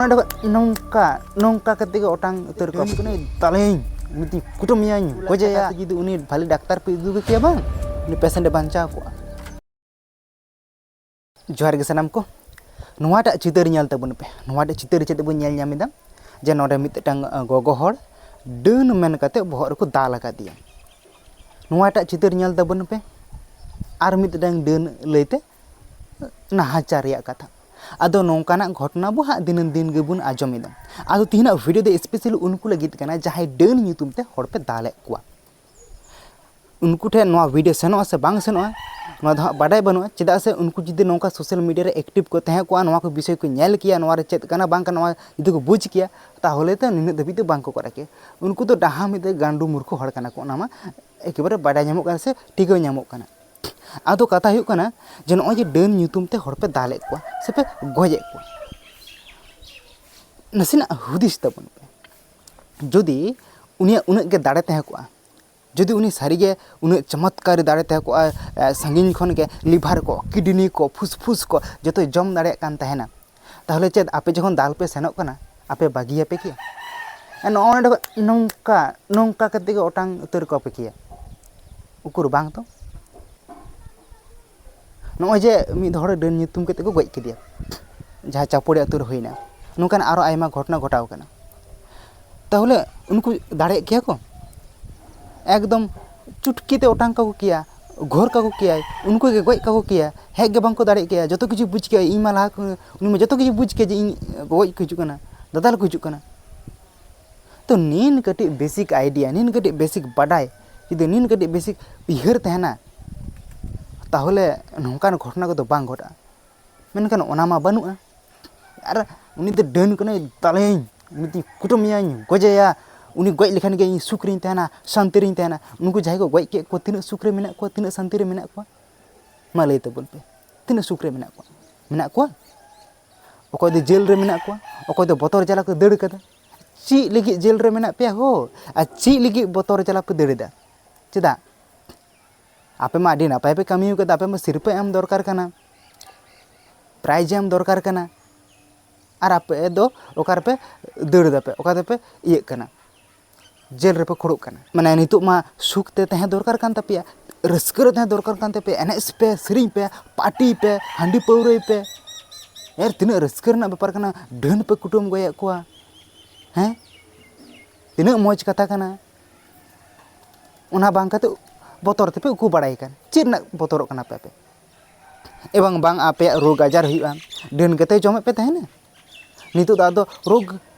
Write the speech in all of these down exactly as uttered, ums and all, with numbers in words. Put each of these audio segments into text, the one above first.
ᱱᱚᱰᱮ ᱠᱷᱚᱱ ᱱᱚᱝᱠᱟ ᱱᱚᱝᱠᱟ ᱠᱟᱛᱮ ᱜᱮ ᱚᱴᱟᱝ ᱩᱛᱟᱹᱨ ᱠᱚᱣᱟ᱾ ᱩᱱᱤ ᱫᱟᱞᱮᱧ, ᱩᱱᱤ ᱠᱩᱴᱟᱹᱢ ᱢᱮᱭᱟᱧ, ᱜᱚᱡᱮᱭᱟ᱾ ᱡᱩᱫᱤ ᱩᱱᱤ ᱵᱷᱟᱞᱮ ᱰᱟᱠᱛᱟᱨ ᱯᱮ ᱤᱫᱤ ᱠᱮᱭᱟ ᱵᱟᱝ, ᱩᱱᱤ ᱯᱮᱥᱮᱱᱴ ᱮ ᱵᱟᱧᱪᱟᱣ ᱠᱚᱜᱼᱟ᱾ ᱡᱚᱦᱟᱨ ᱜᱮ ᱥᱟᱱᱟᱢ ᱠᱚ᱾ ᱱᱚᱣᱟᱴᱟᱜ ᱪᱤᱛᱟᱹᱨ ᱧᱮᱞ ᱛᱟᱵᱚᱱ ᱯᱮ᱾ ᱱᱚᱣᱟᱴᱟᱜ ᱪᱤᱛᱟᱹᱨ ᱪᱮᱫ ᱵᱚᱱ ᱧᱮᱞ ᱧᱟᱢ ᱮᱫᱟ? ᱡᱮ ᱱᱚᱰᱮ ᱢᱤᱫᱴᱟᱝ ᱜᱚᱜᱚ ᱦᱚᱲ ᱰᱟᱹᱱ ᱢᱮᱱ ᱠᱟᱛᱮ ᱵᱚᱦᱚᱜ ᱨᱮᱠᱚ ᱫᱟᱞ ᱟᱠᱟᱫᱮᱭᱟ᱾ ᱱᱚᱣᱟᱴᱟᱜ ᱪᱤᱛᱟᱹᱨ ᱧᱮᱞ ᱛᱟᱵᱚᱱ ᱯᱮ᱾ ᱟᱨ ᱢᱤᱫᱴᱟᱝ ᱰᱟᱹᱱ ᱞᱟᱹᱭᱛᱮ ᱱᱟᱦᱟᱪᱟᱨ ᱨᱮᱭᱟᱜ ᱠᱟᱛᱷᱟ᱾ ᱟᱫᱚ ᱱᱚᱝᱠᱟᱱᱟᱜ ᱜᱷᱚᱴᱚᱱᱟ ᱵᱚ ᱦᱟᱸᱜ ᱫᱤᱱᱟᱹᱢ ᱫᱤᱱ ᱜᱮᱵᱚᱱ ᱟᱸᱡᱚᱢ ᱮᱫᱟ᱾ ᱟᱫᱚ ᱛᱤᱦᱤᱧᱟᱜ ᱵᱷᱤᱰᱤᱭᱳ ᱫᱚ ᱥᱯᱮᱥᱟᱞ ᱩᱱᱠᱩ ᱞᱟᱹᱜᱤᱫ ᱠᱟᱱᱟ, ᱡᱟᱦᱟᱸᱭ ᱰᱟᱹᱱ ᱧᱩᱛᱩᱢ ᱛᱮ ᱦᱚᱲ ᱯᱮ ᱫᱟᱞᱮᱫ ᱠᱚᱣᱟ᱾ ᱩᱱᱠᱩ ᱴᱷᱮᱱ ᱱᱚᱣᱟ ᱵᱷᱤᱰᱤᱭᱳ ᱥᱮᱱᱚᱜᱼᱟ ᱥᱮ ᱵᱟᱝ ᱥᱮᱱᱚᱜᱼᱟ, ᱱᱚᱣᱟ ᱫᱚ ᱦᱟᱸᱜ ᱵᱟᱰᱟᱭ ᱵᱟᱹᱱᱩᱜᱼᱟ᱾ ᱪᱮᱫᱟᱜ ᱥᱮ ᱩᱱᱠᱩ ᱡᱩᱫᱤ ᱱᱚᱝᱠᱟ ᱥᱳᱥᱟᱞ ᱢᱤᱰᱤᱭᱟ ᱨᱮ ᱮᱠᱴᱤᱵᱷ ᱠᱚ ᱛᱟᱦᱮᱸ ᱠᱚᱜᱼᱟ, ᱱᱚᱣᱟ ᱠᱚ ᱵᱤᱥᱚᱭ ᱠᱚ ᱧᱮᱞ ᱠᱮᱭᱟ, ᱱᱚᱣᱟ ᱨᱮ ᱪᱮᱫ ᱠᱟᱱᱟ ᱵᱟᱝ ᱠᱟᱱᱟ ᱱᱚᱣᱟ ᱡᱩᱫᱤ ᱠᱚ ᱵᱩᱡᱽ ᱠᱮᱭᱟ, ᱛᱟᱦᱚᱞᱮ ᱛᱚ ᱱᱤᱱᱟᱹᱜ ᱫᱷᱟᱹᱵᱤᱡ ᱫᱚ ᱵᱟᱝ ᱠᱚ ᱠᱚᱨᱟᱣ ᱠᱮᱭᱟ᱾ ᱩᱱᱠᱩ ᱫᱚ ᱰᱟᱦᱟ ᱢᱤᱫ ᱜᱟᱱᱰᱩ ᱢᱩᱨᱠᱷᱩ ᱦᱚᱲ ᱠᱟᱱᱟ ᱠᱚ, ᱚᱱᱟ ᱢᱟ ᱮᱠᱮᱵᱟᱨᱮ ᱵᱟᱰᱟᱭ ᱧᱟᱢᱚᱜ ᱠᱟᱱᱟ ᱥᱮ ᱴᱷᱤᱠᱟᱹ ᱧᱟᱢᱚᱜ ᱠᱟᱱᱟ᱾ ᱟᱫᱚ ᱠᱟᱛᱷᱟ ᱦᱩᱭᱩᱜ ᱠᱟᱱᱟ ᱡᱮ ᱱᱚᱜᱼᱚᱭ ᱡᱮ ᱰᱟᱹᱱ ᱧᱩᱛᱩᱢ ᱛᱮ ᱦᱚᱲ ᱯᱮ ᱫᱟᱞᱮᱫ ᱠᱚᱣᱟ ᱥᱮ ᱯᱮ ᱜᱚᱡᱮᱫ ᱠᱚᱣᱟ, ᱱᱟᱥᱮᱱᱟᱜ ᱦᱩᱫᱤᱥ ᱛᱟᱵᱚᱱ ᱯᱮ᱾ ᱡᱩᱫᱤ ᱩᱱᱤᱭᱟᱜ ᱩᱱᱟᱹᱜ ᱜᱮ ᱫᱟᱲᱮ ᱛᱟᱦᱮᱸ ᱠᱚᱜᱼᱟ, ᱡᱩᱫᱤ ᱩᱱᱤ ᱥᱟᱹᱨᱤᱜᱮ ᱩᱱᱟᱹᱜ ᱪᱚᱢᱚᱛᱠᱟᱨᱤ ᱫᱟᱲᱮ ᱛᱟᱦᱮᱸ ᱠᱚᱜᱼᱟ, ᱮ, ᱥᱟᱺᱜᱤᱧ ᱠᱷᱚᱱ ᱜᱮ ᱞᱤᱵᱷᱟᱨ ᱠᱚ, ᱠᱤᱰᱱᱤ ᱠᱚ, ᱯᱷᱩᱥᱯᱷᱩᱥ ᱠᱚ ᱡᱚᱛᱚᱭ ᱡᱚᱢ ᱫᱟᱲᱮᱭᱟᱜ ᱠᱟᱱ ᱛᱟᱦᱮᱱᱟ, ᱛᱟᱦᱚᱞᱮ ᱪᱮᱫ ᱟᱯᱮ ᱡᱚᱠᱷᱚᱱ ᱫᱟᱞ ᱯᱮ ᱥᱮᱱᱚᱜ ᱠᱟᱱᱟ, ᱟᱯᱮ ᱵᱟᱹᱜᱤᱭᱟᱯᱮ ᱠᱮᱭᱟ? ᱮ, ᱱᱚᱜᱼᱚᱭ ᱱᱚᱰᱮ ᱠᱷᱚᱱ ᱱᱚᱝᱠᱟ, ᱱᱚᱝᱠᱟ ᱠᱟᱛᱮ ᱜᱮ ᱚᱴᱟᱝ ᱩᱛᱟᱹᱨ ᱠᱚᱯᱮ ᱠᱮᱭᱟ? ᱩᱠᱩᱨ ᱵᱟᱝ ᱛᱚ᱾ ᱱᱚᱜᱼᱚᱭ ᱡᱮ ᱢᱤᱫ ᱦᱚᱲ ᱰᱟᱹᱱ ᱧᱩᱛᱩᱢ ᱠᱟᱛᱮ ᱠᱚ ᱜᱚᱡ ᱠᱮᱫᱮᱭᱟ, ᱡᱟᱦᱟᱸ ᱪᱟᱯᱚᱲᱤ ᱟᱹᱛᱩ ᱨᱮ ᱦᱩᱭᱱᱟ, ᱱᱚᱝᱠᱟᱱ ᱟᱨᱚ ᱟᱭᱢᱟ ᱜᱷᱚᱴᱚᱱᱟ ᱜᱷᱚᱴᱟᱣ ᱠᱟᱱᱟ᱾ ᱛᱟᱦᱚᱞᱮ ᱩᱱᱠᱩ ᱫᱟᱲᱮᱭᱟᱜ ᱠᱮᱭᱟ ᱠᱚ? ᱮᱠᱫᱚᱢ ᱪᱩᱴᱠᱤ ᱛᱮ ᱚᱴᱟᱝ ᱠᱟᱠᱚ ᱠᱮᱭᱟ, ᱜᱷᱳᱨ ᱠᱟᱠᱚ ᱠᱮᱭᱟᱭ, ᱩᱱᱠᱩ ᱜᱮ ᱜᱚᱡ ᱠᱟᱠᱚ ᱠᱮᱭᱟ, ᱦᱮᱡ ᱜᱮ ᱵᱟᱝ ᱠᱚ ᱫᱟᱲᱮᱭᱟᱜ ᱠᱮᱭᱟ᱾ ᱡᱚᱛᱚ ᱠᱤᱪᱷᱩ ᱵᱩᱡᱽ ᱠᱮᱭᱟᱭ, ᱤᱧ ᱢᱟ ᱞᱟᱦᱟ ᱠᱷᱚᱱ, ᱩᱱᱤ ᱢᱟ ᱡᱚᱛᱚ ᱠᱤᱪᱷᱩ ᱵᱩᱡᱽ ᱠᱮᱭᱟ ᱡᱮ ᱤᱧ ᱜᱚᱡ ᱠᱚ ᱦᱤᱡᱩᱜ ᱠᱟᱱᱟ, ᱫᱟᱫᱟᱞ ᱠᱚ ᱦᱤᱡᱩᱜ ᱠᱟᱱᱟ᱾ ᱛᱚ ᱱᱤᱱ ᱠᱟᱹᱴᱤᱡ ᱵᱮᱥᱤᱠ ᱟᱭᱰᱤᱭᱟ, ᱱᱤᱱ ᱠᱟᱹᱴᱤᱡ ᱵᱮᱥᱤᱠ ᱵᱟᱰᱟᱭ, ᱡᱩᱫᱤ ᱱᱤᱱ ᱠᱟᱹᱴᱤᱡ ᱵᱮᱥᱤᱠ ᱩᱭᱦᱟᱹᱨ ᱛᱟᱦᱮᱱᱟ, ᱛᱟᱦᱚᱞᱮ ᱱᱚᱝᱠᱟᱱ ᱜᱷᱚᱴᱚᱱᱟ ᱠᱚᱫᱚ ᱵᱟᱝ ᱜᱷᱚᱴᱟᱜᱼᱟ᱾ ᱢᱮᱱᱠᱷᱟᱱ ᱚᱱᱟ ᱢᱟ ᱵᱟᱹᱱᱩᱜᱼᱟ᱾ ᱟᱨ ᱩᱱᱤ ᱫᱚ ᱰᱟᱹᱱ ᱠᱟᱱᱟᱭ, ᱫᱟᱞᱮᱭᱟᱹᱧ, ᱩᱱᱤ ᱫᱚᱧ ᱠᱩᱴᱟᱹᱢᱮᱭᱟᱧ, ᱜᱚᱡᱮᱭᱟ, ᱩᱱᱤ ᱜᱚᱡ ᱞᱮᱠᱷᱟᱱ ᱜᱮ ᱤᱧ ᱥᱩᱠ ᱨᱤᱧ ᱛᱟᱦᱮᱱᱟ, ᱥᱟᱱᱛᱤ ᱨᱤᱧ ᱛᱟᱦᱮᱱᱟ᱾ ᱩᱱᱠᱩ ᱡᱟᱦᱟᱸᱭ ᱠᱚ ᱜᱚᱡ ᱠᱮᱫ ᱠᱚᱣᱟ, ᱛᱤᱱᱟᱹᱜ ᱥᱩᱠ ᱨᱮ ᱢᱮᱱᱟᱜ ᱠᱚᱣᱟ, ᱛᱤᱱᱟᱹᱜ ᱥᱟᱱᱛᱤ ᱨᱮ ᱢᱮᱱᱟᱜ ᱠᱚᱣᱟ? ᱢᱟ ᱞᱟᱹᱭ ᱛᱟᱵᱚᱱ ᱯᱮ, ᱛᱤᱱᱟᱹᱜ ᱥᱩᱠ ᱨᱮ ᱢᱮᱱᱟᱜ ᱠᱚᱣᱟ? ᱢᱮᱱᱟᱜ ᱠᱚᱣᱟ? ᱚᱠᱚᱭ ᱫᱚ ᱡᱮᱞ ᱨᱮ ᱢᱮᱱᱟᱜ ᱠᱚᱣᱟ, ᱚᱠᱚᱭ ᱫᱚ ᱵᱚᱛᱚᱨ ᱡᱟᱞᱟ ᱠᱚ ᱫᱟᱹᱲ ᱠᱟᱫᱟ᱾ ᱪᱮᱫ ᱞᱟᱹᱜᱤᱫ ᱡᱮᱞ ᱨᱮ ᱢᱮᱱᱟᱜ ᱯᱮᱭᱟ ᱦᱳ? ᱟᱨ ᱪᱮᱫ ᱞᱟᱹᱜᱤᱫ ᱵᱚᱛᱚᱨ ᱡᱟᱞᱟ ᱯᱮ ᱫᱟᱹᱲ ᱮᱫᱟ? ᱪᱮᱫᱟᱜ? ᱟᱯᱮ ᱢᱟ ᱟᱹᱰᱤ ᱱᱟᱯᱟᱭ ᱯᱮ ᱠᱟᱹᱢᱤ ᱟᱠᱟᱫᱟ, ᱟᱯᱮ ᱢᱟ ᱥᱤᱨᱯᱟᱹ ᱮᱢ ᱫᱚᱨᱠᱟᱨ ᱠᱟᱱᱟ, ᱯᱨᱟᱭᱤᱡᱽ ᱮᱢ ᱫᱚᱨᱠᱟᱨ ᱠᱟᱱᱟ᱾ ᱟᱨ ᱟᱯᱮ ᱫᱚ ᱚᱠᱟ ᱨᱮᱯᱮ ᱫᱟᱹᱲ ᱫᱟᱯᱮ, ᱚᱠᱟ ᱛᱮᱯᱮ ᱤᱭᱟᱹᱜ ᱠᱟᱱᱟ, ᱡᱮᱞ ᱨᱮᱯᱮ ᱠᱷᱳᱲᱚᱜ ᱠᱟᱱᱟ᱾ ᱢᱟᱱᱮ ᱱᱤᱛᱚᱜ ᱢᱟ ᱥᱩᱠ ᱛᱮ ᱛᱟᱦᱮᱸ ᱫᱚᱨᱠᱟᱨ ᱠᱟᱱ ᱛᱟᱯᱮᱭᱟ, ᱨᱟᱹᱥᱠᱟᱹ ᱨᱮ ᱛᱟᱦᱮᱸ ᱫᱚᱨᱠᱟᱨ ᱠᱟᱱ ᱛᱟᱯᱮᱭᱟ, ᱮᱱᱮᱡ ᱯᱮ, ᱥᱮᱨᱮᱧ ᱯᱮ, ᱯᱟᱨᱴᱤ ᱯᱮ, ᱦᱟᱺᱰᱤ ᱯᱟᱹᱣᱨᱟᱹᱭ ᱯᱮ᱾ ᱮᱨ ᱛᱤᱱᱟᱹᱜ ᱨᱟᱹᱥᱠᱟᱹ ᱨᱮᱱᱟᱜ ᱵᱮᱯᱟᱨ ᱠᱟᱱᱟ, ᱰᱟᱹᱱ ᱯᱮ ᱠᱩᱴᱟᱹᱢ ᱜᱚᱡᱮᱫ ᱠᱚᱣᱟ᱾ ᱦᱮᱸ, ᱛᱤᱱᱟᱹᱜ ᱢᱚᱡᱽ ᱠᱟᱛᱷᱟ ᱠᱟᱱᱟ᱾ ᱚᱱᱟ ᱵᱟᱝ ᱠᱟᱛᱮ ᱵᱚᱛᱚᱨ ᱛᱮᱯᱮ ᱩᱠᱩ ᱵᱟᱲᱟᱭ ᱠᱟᱱ, ᱪᱮᱫ ᱨᱮᱱᱟᱜ ᱵᱚᱛᱚᱨᱚᱜ ᱠᱟᱱᱟ ᱯᱮ ᱟᱯᱮ? ᱮᱵᱚᱝ ᱵᱟᱝ ᱟᱯᱮᱭᱟᱜ ᱨᱳᱜᱽ ᱟᱡᱟᱨ ᱦᱩᱭᱩᱜᱼᱟ, ᱰᱟᱹᱱ ᱠᱟᱛᱮ ᱡᱚᱢᱮᱫ ᱯᱮ ᱛᱟᱦᱮᱱᱟ᱾ ᱱᱤᱛᱚᱜ ᱫᱚ ᱟᱫᱚ ᱨᱳᱜᱽ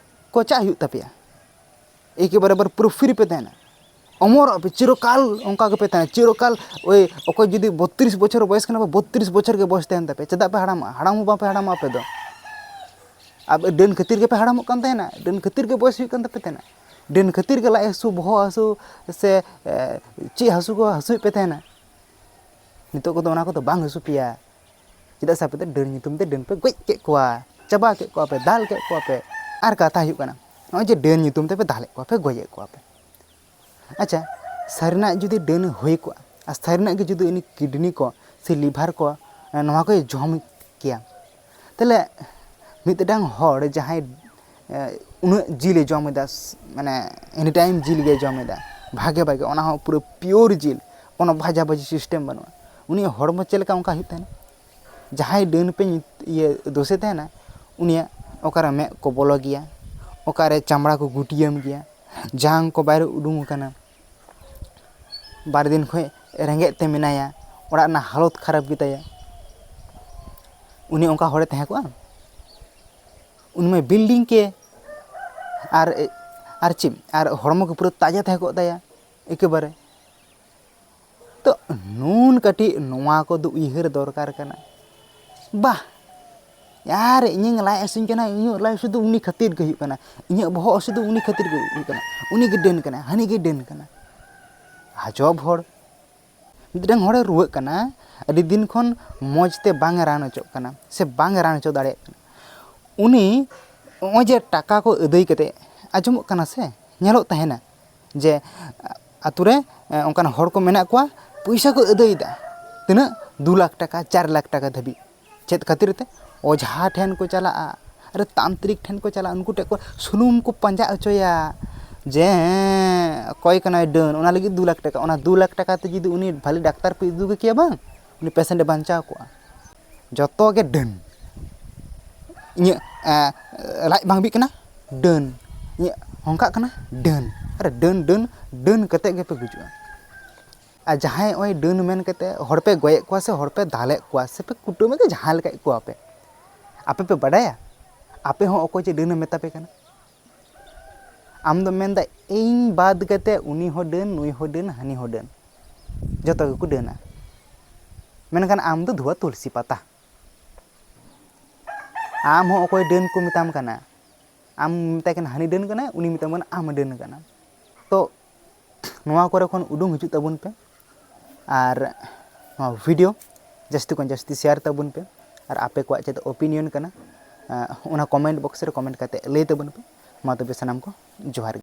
ᱠᱚ ᱪᱟᱜ ᱦᱩᱭᱩᱜ ᱛᱟᱯᱮᱭᱟ, ᱮᱠᱮᱵᱟᱨᱮ ᱟᱵᱟᱨ ᱯᱩᱨᱟᱹ ᱯᱷᱨᱤ ᱯᱮ ᱛᱟᱦᱮᱱᱟ, ᱚᱢᱚᱨᱚᱜ ᱯᱮ, ᱪᱤᱨᱚᱠᱟᱞ ᱚᱱᱠᱟ ᱜᱮᱯᱮ ᱛᱟᱦᱮᱱᱟ, ᱪᱤᱨᱚᱠᱟᱞ᱾ ᱳᱭ ᱚᱠᱚᱭ ᱡᱩᱫᱤ ᱵᱚᱛᱛᱨᱤᱥ ᱵᱚᱪᱷᱚᱨ ᱵᱚᱭᱮᱥ ᱠᱟᱱᱟ ᱯᱮ, ᱵᱚᱛᱛᱨᱤᱥ ᱵᱚᱪᱷᱚᱨ ᱜᱮ ᱵᱚᱭᱮᱥ ᱛᱟᱦᱮᱱ ᱛᱟᱯᱮᱭᱟ, ᱪᱮᱫᱟᱜ ᱯᱮ ᱦᱟᱲᱟᱢᱚᱜᱼᱟ? ᱦᱟᱲᱟᱢ ᱦᱚᱸ ᱵᱟᱯᱮ ᱦᱟᱲᱟᱢᱚᱜᱼᱟ ᱟᱯᱮ ᱫᱚ᱾ ᱟᱯᱮ ᱰᱟᱹᱱ ᱠᱷᱟᱹᱛᱤᱨ ᱜᱮᱯᱮ ᱦᱟᱲᱟᱢᱚᱜ ᱠᱟᱱ ᱛᱟᱦᱮᱱᱟ, ᱰᱟᱹᱱ ᱠᱷᱟᱹᱛᱤᱨ ᱜᱮ ᱵᱚᱭᱮᱥ ᱦᱩᱭᱩᱜ ᱠᱟᱱ ᱛᱟᱯᱮ ᱛᱟᱦᱮᱱᱟ, ᱰᱟᱹᱱ ᱠᱷᱟᱹᱛᱤᱨ ᱜᱮ ᱞᱟᱡ ᱦᱟᱹᱥᱩ, ᱵᱚᱦᱚᱜ ᱦᱟᱹᱥᱩ ᱥᱮ ᱮ, ᱪᱮᱫ ᱦᱟᱹᱥᱩ ᱠᱚ ᱦᱟᱹᱥᱩᱭᱮᱫ ᱯᱮ ᱛᱟᱦᱮᱱᱟ᱾ ᱱᱤᱛᱚᱜ ᱠᱚᱫᱚ ᱚᱱᱟ ᱠᱚᱫᱚ ᱵᱟᱝ ᱦᱟᱹᱥᱩ ᱯᱮᱭᱟ, ᱪᱮᱫᱟᱜ ᱥᱮ ᱟᱯᱮ ᱫᱚ ᱰᱟᱹᱱ ᱧᱩᱛᱩᱢ ᱛᱮ ᱰᱟᱹᱱ ᱯᱮ ᱜᱚᱡ ᱠᱮᱫ ᱠᱚᱣᱟ, ᱪᱟᱵᱟ ᱠᱮᱫ ᱠᱚᱣᱟ ᱯᱮ, ᱫᱟᱞ ᱠᱮᱫ ᱠᱚᱣᱟ ᱯᱮ᱾ ᱟᱨ ᱠᱟᱛᱷᱟ ᱦᱩᱭᱩᱜ ᱠᱟᱱᱟ, ᱱᱚᱜᱼᱚᱭ ᱡᱮ ᱰᱟᱹᱱ ᱧᱩᱛᱩᱢ ᱛᱮᱯᱮ ᱫᱟᱞᱮᱫ ᱠᱚᱣᱟ ᱯᱮ, ᱜᱚᱡᱮᱫ ᱠᱚᱣᱟ ᱯᱮ, ᱟᱪᱪᱷᱟ, ᱥᱟᱹᱨᱤᱱᱟᱜ ᱡᱩᱫᱤ ᱰᱟᱹᱱ ᱦᱩᱭ ᱠᱚᱜᱼᱟ ᱟᱨ ᱥᱟᱹᱨᱤᱱᱟᱜ ᱜᱮ ᱡᱩᱫᱤ ᱩᱱᱤ ᱠᱤᱰᱱᱤ ᱠᱚ ᱥᱮ ᱞᱤᱵᱷᱟᱨ ᱠᱚ, ᱮ, ᱱᱚᱣᱟ ᱠᱚᱭ ᱡᱚᱢ ᱠᱮᱭᱟ, ᱛᱟᱦᱞᱮ ᱢᱤᱫᱴᱟᱝ ᱦᱚᱲ ᱡᱟᱦᱟᱸᱭ, ᱮ, ᱩᱱᱟᱹᱜ ᱡᱤᱞᱮ ᱡᱚᱢ ᱮᱫᱟ, ᱥ-, ᱢᱟᱱᱮ ᱮᱱᱤ ᱴᱟᱭᱤᱢ ᱡᱤᱞ ᱜᱮ ᱡᱚᱢ ᱮᱫᱟ, ᱵᱷᱟᱜᱮ ᱵᱷᱟᱜᱮ, ᱚᱱᱟ ᱦᱚᱸ ᱯᱩᱨᱟᱹ ᱯᱤᱭᱳᱨ ᱡᱤᱞ, ᱠᱳᱱᱳ ᱵᱷᱟᱡᱟᱵᱷᱟᱡᱤ ᱥᱤᱥᱴᱮᱢ ᱵᱟᱹᱱᱩᱜᱼᱟ, ᱩᱱᱤᱭᱟᱜ ᱦᱚᱲᱢᱚ ᱪᱮᱫ ᱞᱮᱠᱟ ᱚᱱᱠᱟ ᱦᱩᱭᱩᱜ ᱛᱟᱦᱮᱱᱟ? ᱡᱟᱦᱟᱸᱭ ᱰᱟᱹᱱ ᱯᱮ ᱧᱩ-, ᱤᱭᱟᱹ ᱫᱳᱥᱮ ᱛᱟᱦᱮᱱᱟ, ᱩᱱᱤᱭᱟᱜ ᱚᱠᱟᱨᱮ ᱢᱮᱫ ᱠᱚ ᱵᱚᱞᱚ ᱜᱮᱭᱟ, ᱚᱠᱟᱨᱮ ᱪᱟᱢᱲᱟ ᱠᱚ ᱜᱩᱴᱤᱭᱟᱹᱢ ᱜᱮᱭᱟ, ᱡᱟᱝ ᱠᱚ ᱵᱟᱭᱨᱮ ᱩᱰᱩᱝ ᱟᱠᱟᱱᱟ, ᱵᱟᱨ ᱫᱤᱱ ᱠᱷᱚᱱ ᱨᱮᱸᱜᱮᱡ ᱛᱮ ᱢᱮᱱᱟᱭᱟ, ᱚᱲᱟᱜ ᱨᱮᱱᱟᱜ ᱦᱟᱞᱚᱛ ᱠᱷᱟᱨᱟᱯ ᱜᱮᱛᱟᱭᱟ, ᱩᱱᱤ ᱚᱱᱠᱟ ᱦᱚᱲᱮ ᱛᱟᱦᱮᱸ ᱠᱚᱜᱼᱟ? ᱩᱱᱤ ᱢᱟ ᱵᱤᱞᱰᱤᱝ ᱠᱮ, ᱟᱨ, ᱟᱨ ᱪᱮᱫ, ᱟᱨ ᱦᱚᱲᱢᱚ ᱠᱚ ᱯᱩᱨᱟᱹ ᱛᱟᱡᱟ ᱛᱟᱦᱮᱸ ᱠᱚᱜ ᱛᱟᱭᱟ ᱮᱠᱮᱵᱟᱨᱮ᱾ ᱛᱚ ᱱᱩᱱ ᱠᱟᱹᱴᱤᱡ ᱱᱚᱣᱟ ᱠᱚᱫᱚ ᱩᱭᱦᱟᱹᱨ ᱫᱚᱨᱠᱟᱨ ᱠᱟᱱᱟ᱾ ᱵᱟᱦ, ᱟᱨ ᱤᱧᱟᱹᱝ ᱞᱟᱡ ᱦᱟᱹᱥᱩᱧ ᱠᱟᱱᱟ, ᱤᱧᱟᱹᱜ ᱞᱟᱡ ᱦᱟᱹᱥᱩ ᱫᱚ ᱩᱱᱤ ᱠᱷᱟᱹᱛᱤᱨ ᱜᱮ ᱦᱩᱭᱩᱜ ᱠᱟᱱᱟ, ᱤᱧᱟᱹᱜ ᱵᱚᱦᱚᱜ ᱦᱟᱹᱥᱩ ᱫᱚ ᱩᱱᱤ ᱠᱷᱟᱹᱛᱤᱨ ᱜᱮ ᱦᱩᱭᱩᱜ ᱠᱟᱱᱟ, ᱩᱱᱤ ᱜᱮ ᱰᱟᱹᱱ ᱠᱟᱱᱟᱭ, ᱦᱟᱹᱱᱤ ᱜᱮ ᱰᱟᱹᱱ ᱠᱟᱱᱟ᱾ ᱟᱡᱚᱵ ᱦᱚᱲ᱾ ᱢᱤᱫᱴᱟᱝ ᱦᱚᱲᱮ ᱨᱩᱣᱟᱹᱜ ᱠᱟᱱᱟ, ᱟᱹᱰᱤ ᱫᱤᱱ ᱠᱷᱚᱱ ᱢᱚᱡᱽ ᱛᱮ ᱵᱟᱝ ᱮ ᱨᱟᱱ ᱦᱚᱪᱚᱜ ᱠᱟᱱᱟ ᱥᱮ ᱵᱟᱝ ᱮ ᱨᱟᱱ ᱦᱚᱪᱚ ᱫᱟᱲᱮᱭᱟᱜ ᱠᱟᱱᱟ, ᱩᱱᱤ ᱱᱚᱜᱼᱚᱭ ᱡᱮ ᱴᱟᱠᱟ ᱠᱚ ᱟᱹᱫᱟᱹᱭ ᱠᱟᱛᱮ, ᱟᱸᱡᱚᱢᱚᱜ ᱠᱟᱱᱟ ᱥᱮ ᱧᱮᱞᱚᱜ ᱛᱟᱦᱮᱱᱟ ᱡᱮ ᱟᱛᱳ ᱨᱮ, ᱮ, ᱚᱱᱠᱟᱱ ᱦᱚᱲ ᱠᱚ ᱢᱮᱱᱟᱜ ᱠᱚᱣᱟ, ᱯᱚᱭᱥᱟ ᱠᱚ ᱟᱹᱫᱟᱹᱭᱮᱫᱟ, ᱛᱤᱱᱟᱹᱜ, ᱫᱩ ᱞᱟᱠᱷ ᱴᱟᱠᱟ, ᱪᱟᱨ ᱞᱟᱠᱷ ᱴᱟᱠᱟ ᱫᱷᱟᱹᱵᱤᱡ᱾ ᱪᱮᱫ ᱠᱷᱟᱹᱛᱤᱨ ᱛᱮ? ᱚᱡᱷᱟ ᱴᱷᱮᱱ ᱠᱚ ᱪᱟᱞᱟᱜᱼᱟ, ᱟᱨᱮ ᱛᱟᱱᱛᱨᱤᱠ ᱴᱷᱮᱱ ᱠᱚ ᱪᱟᱞᱟᱜᱼᱟ, ᱩᱱᱠᱩ ᱴᱷᱮᱱ ᱠᱚ ᱥᱩᱱᱩᱢ ᱠᱚ ᱯᱟᱸᱡᱟ ᱦᱚᱪᱚᱭᱟ ᱡᱮ ᱦᱮᱸ ᱚᱠᱚᱭ ᱠᱟᱱᱟᱭ ᱰᱟᱹᱱ, ᱚᱱᱟ ᱞᱟᱹᱜᱤᱫ ᱫᱩ ᱞᱟᱠᱷ ᱴᱟᱠᱟ᱾ ᱚᱱᱟ ᱫᱩ ᱞᱟᱠᱷ ᱴᱟᱠᱟ ᱛᱮ ᱡᱩᱫᱤ ᱩᱱᱤ ᱵᱷᱟᱞᱮ ᱰᱟᱠᱛᱟᱨ ᱯᱮ ᱤᱫᱤ ᱠᱮᱭᱟ ᱵᱟᱝ, ᱩᱱᱤ ᱯᱮᱥᱮᱱᱴ ᱮ ᱵᱟᱧᱪᱟᱣ ᱠᱚᱜᱼᱟ᱾ ᱡᱚᱛᱚ ᱜᱮ ᱰᱟᱹᱱ᱾ ᱤᱧᱟᱹᱜ ᱞᱟᱡ ᱵᱟᱝ ᱵᱤᱜ ᱠᱟᱱᱟ, ᱰᱟᱹᱱ᱾ ᱤᱧᱟᱹᱜ ᱦᱚᱝᱠᱟᱜ ᱠᱟᱱᱟ, ᱰᱟᱹᱱ᱾ ᱟᱨᱮ ᱰᱟᱹᱱ ᱰᱟᱹᱱ ᱰᱟᱹᱱ ᱠᱟᱛᱮᱫ ᱜᱮᱯᱮ ᱜᱩᱡᱩᱜᱼᱟ᱾ ᱟᱨ ᱡᱟᱦᱟᱸᱭ ᱱᱚᱜᱼᱚᱭ ᱰᱟᱹᱱ ᱢᱮᱱ ᱠᱟᱛᱮᱫ ᱦᱚᱲ ᱯᱮ ᱜᱚᱡᱮᱫ ᱠᱚᱣᱟ ᱥᱮ ᱦᱚᱲ ᱯᱮ ᱫᱟᱞᱮᱫ ᱠᱚᱣᱟ ᱥᱮ ᱯᱮ ᱠᱩᱴᱟᱹᱢᱮᱫ ᱠᱚᱣᱟ, ᱡᱟᱦᱟᱸ ᱞᱮᱠᱟᱭᱮᱫ ᱠᱚᱣᱟ ᱯᱮ, ᱟᱯᱮ ᱯᱮ ᱵᱟᱰᱟᱭᱟ? ᱟᱯᱮ ᱦᱚᱸ ᱚᱠᱚᱭ ᱪᱮ ᱰᱟᱹᱱᱮ ᱢᱮᱛᱟ ᱯᱮ ᱠᱟᱱᱟ? ᱟᱢ ᱫᱚᱢ ᱢᱮᱱᱫᱟ ᱤᱧ ᱵᱟᱫ ᱠᱟᱛᱮᱫ ᱩᱱᱤ ᱦᱚᱸ ᱰᱟᱹᱱ, ᱱᱩᱭ ᱦᱚᱸ ᱰᱟᱹᱱ, ᱦᱟᱹᱱᱤ ᱦᱚᱸ ᱰᱟᱹᱱ, ᱡᱚᱛᱚ ᱜᱮᱠᱚ ᱰᱟᱹᱱᱟ᱾ ᱢᱮᱱᱠᱷᱟᱱ ᱟᱢ ᱫᱚ ᱫᱷᱩᱣᱟᱹ ᱛᱩᱞᱥᱤ ᱯᱟᱛᱟ᱾ ᱟᱢ ᱦᱚᱸ ᱚᱠᱚᱭ ᱰᱟᱹᱱ ᱠᱚ ᱢᱮᱛᱟᱢ ᱠᱟᱱᱟ, ᱟᱢ ᱢᱮᱛᱟᱭ ᱠᱟᱱᱟ ᱦᱟᱹᱱᱤ ᱰᱟᱹᱱ ᱠᱟᱱᱟᱭ, ᱩᱱᱤ ᱢᱮᱛᱟᱢ ᱠᱟᱱᱟ ᱟᱢ ᱰᱟᱹᱱ ᱠᱟᱱᱟᱢ᱾ ᱛᱚ ᱱᱚᱣᱟ ᱠᱚᱨᱮ ᱠᱷᱚᱱ ᱩᱰᱩᱝ ᱦᱤᱡᱩᱜ ᱛᱟᱵᱚᱱ ᱯᱮ᱾ ᱟᱨ ᱱᱚᱣᱟ ᱵᱷᱤᱰᱤᱭᱳ ᱡᱟᱹᱥᱛᱤ ᱠᱷᱚᱱ ᱡᱟᱹᱥᱛᱤ ᱥᱮᱭᱟᱨ ᱛᱟᱵᱚᱱ ᱯᱮ᱾ ᱟᱨ ᱟᱯᱮ ᱠᱚᱣᱟᱜ ᱪᱮᱫ ᱳᱯᱤᱱᱤᱭᱚᱱ ᱠᱟᱱᱟ, ᱚᱱᱟ ᱠᱚᱢᱮᱱᱴ ᱵᱚᱠᱥ ᱨᱮ ᱠᱚᱢᱮᱱᱴ ᱠᱟᱛᱮ ᱞᱟᱹᱭ ᱛᱟᱵᱚᱱ ᱯᱮ᱾ ᱢᱟ ᱛᱚᱵᱮ ᱥᱟᱱᱟᱢ ᱠᱚ ᱡᱚᱦᱟᱨ ᱜᱮ᱾